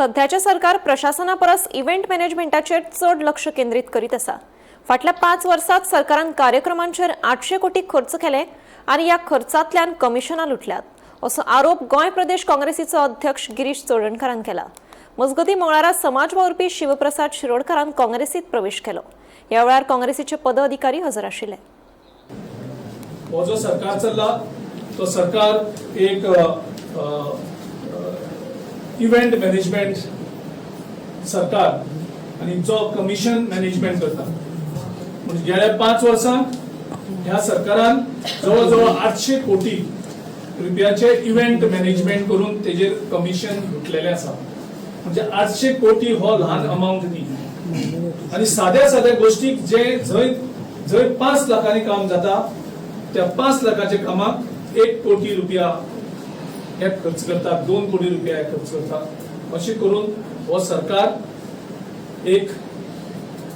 सध्याचें सरकार प्रशासना परस इव्हेंट मॅनेजमेंटाचेर चड लक्ष केंद्रीत करीत आसा. फाटल्या 5 वर्सांत सरकारान कार्यक्रमांचेर 800 कोटी खर्च केले आनी ह्या खर्चांतल्यान कमिशनां लुटल्यात असो आरोप गोंय प्रदेश काँग्रेसीचो अध्यक्ष गिरीश चोडणकारान केला. मजगतीं, मंगळारा समाज वावुरपी शिवप्रसाद शिरोडकारान काँग्रेसीत प्रवेश केलो. ह्या वेळार काँग्रेसीचे पदाधिकारी हजर आशिल्ले. हो जो सरकार चल्ला तो सरकार एक इव्हेंट मॅनेजमेंट सरकार आनी जो कमिशन मॅनेजमेंट करता. म्हणजे गेल्या 5 वर्सांक ह्या सरकारान जवळ जवळ 800 कोटी रुपयाचे इव्हेंट मॅनेजमेंट करून तेजेर कमिशन लुटलेलें आसा. म्हणजे 800 कोटी हो ल्हान अमावंट न्ही. आनी साद्या साद्या गोष्टीक जे जंय जंय 5 लाखांनी काम जाता, त्या 5 लाखाच्या कामाक 1 कोटी रुपया हे खर्च करतात, 2 कोटी रुपया हे खर्च करतात. अशें करून हो सरकार एक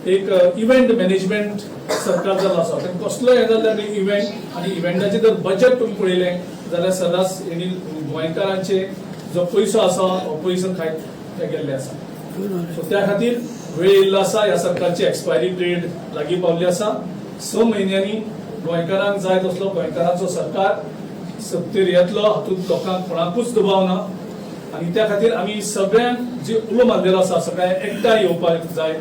एक इव्हेंट मॅनेजमेंट सरकार जाल्लो आसा. ते कसलो हें जाल्यार इव्हेंट आनी इव्हेंटाचें जर बजेट तुमी पळयलें जाल्यार सर्रास हेणी गोंयकारांचे जो पयसो आसा हो पयसो खायत ते गेल्ले आसा. सो त्या खातीर वेळ येयल्लो आसा. ह्या सरकारची एक्सपायरी पिरियड लागीं पावल्ली आसा. 6 म्हयन्यांनी गोंयकारांक जाय तसलो गोंयकारांचो सरकार सत्तेर येतलो, हातूंत लोकांक कोणाकूच दुबाव ना. आनी त्या खातीर आमी सगळ्यांक जे उलो मारलेलो आसा, सगळ्यांक एकठांय येवपाक जाय.